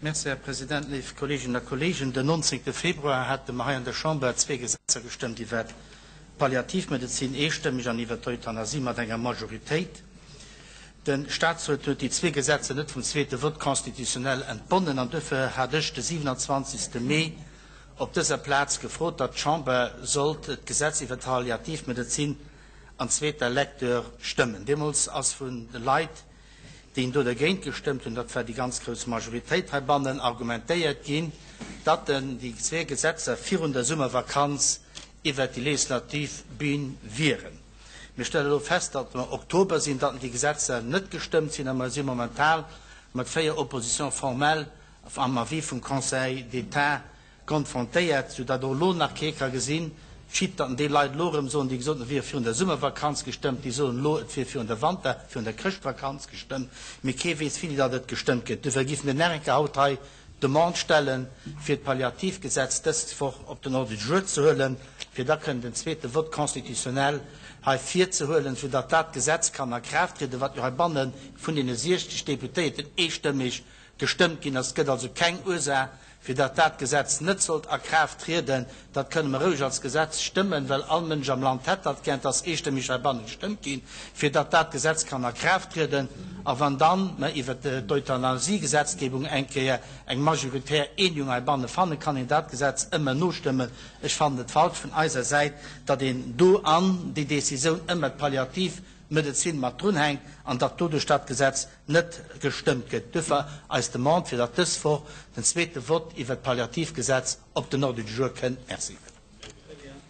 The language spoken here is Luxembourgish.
Merci, Här President. Léif Kolleeginnen a Kolleegen, den 19. Februar hate mer hei an der Chamber zwee Gesetzer gestëmmt iwwert d'Palliativmedezin eestëmmeg an iwwert d'Euthanasie mat enger Majoritéit. De Statsrot huet déi zwee Gesetzer net vum zweete Vote constitutionnel entbonnen an duerfir hat ech de 27. Mee op dëser Plaz gefrot, datt d'Chamber sollt d'Gesetz iwwert d'Palliativmedezin an zweeter Lecture stëmmen. Deemools ass vun de Leit, déi do dergéint gestëmmt hunn, dat war déi ganz grouss Majoritéit heibannen, argumentéiert ginn, datt déi zwee Gesetzer virun der Summervakanz iwwert déi legislativ Bühn wieren. Mir stelle elo fest, datt mer Oktober sinn, datt déi Gesetzer net gestëmmt sinn a mer si momental mat 4 Oppositions formelles am Avis vum Conseil d'État konfrontéiert, soudatt och elo nach kee ka gesinn, quitte datt déi Leit elo erëm soen, déi gesot hunn, et wier virun der Summervakanz gestëmmt, déi soen elo, et wier virun der Wanter-, virun der Chrëschtvakanz gestëmmt, mee kee weess wéini datt et gestëmmt gëtt. Dofir géife mir nach eng Kéier haut hei d'Demande stellen, fir d'Palliativgesetz dës Woch op den Ordre du jour ze huelen, fir da kënnen den zweete Vote constitutionnel hei virzehuelen, soudatt dat Gesetz kann a Kraaft trieden, wat jo heibanne vun deene 60 Deputéierten eestëmmeg gestëmmt ginn ass. Et gëtt also keng Ursaach, fir datt dat Gesetz net sollt a Kraaft trieden. Dat kënne mer roueg als Gesetz stëmmen, well all Mënsch am Land hätt dat gär. Et ass eestëmmeg heibanne gestëmmt ginn, fir datt dat Gesetz kann a Kraaft trieden. A wann dann mer iwwert d'Euthanasiegesetzgebung eng Kéier eng majoritär Eenegung heibanne fannen, kann een dat Gesetz ëmmer nostëmmen. Ech fannen et falsch vun eiser Säit, datt een do an déi Décisioun ëmmer d'Palliativ Medezin mat drunhänkt an datt doduerch dat Gesetz net gestëmmt gëtt. Duerfir eis Demande, fir datt dës Woch den zweete Vott iwwert d'Palliativgesetz op den Ordre du jour kënnt. Merci.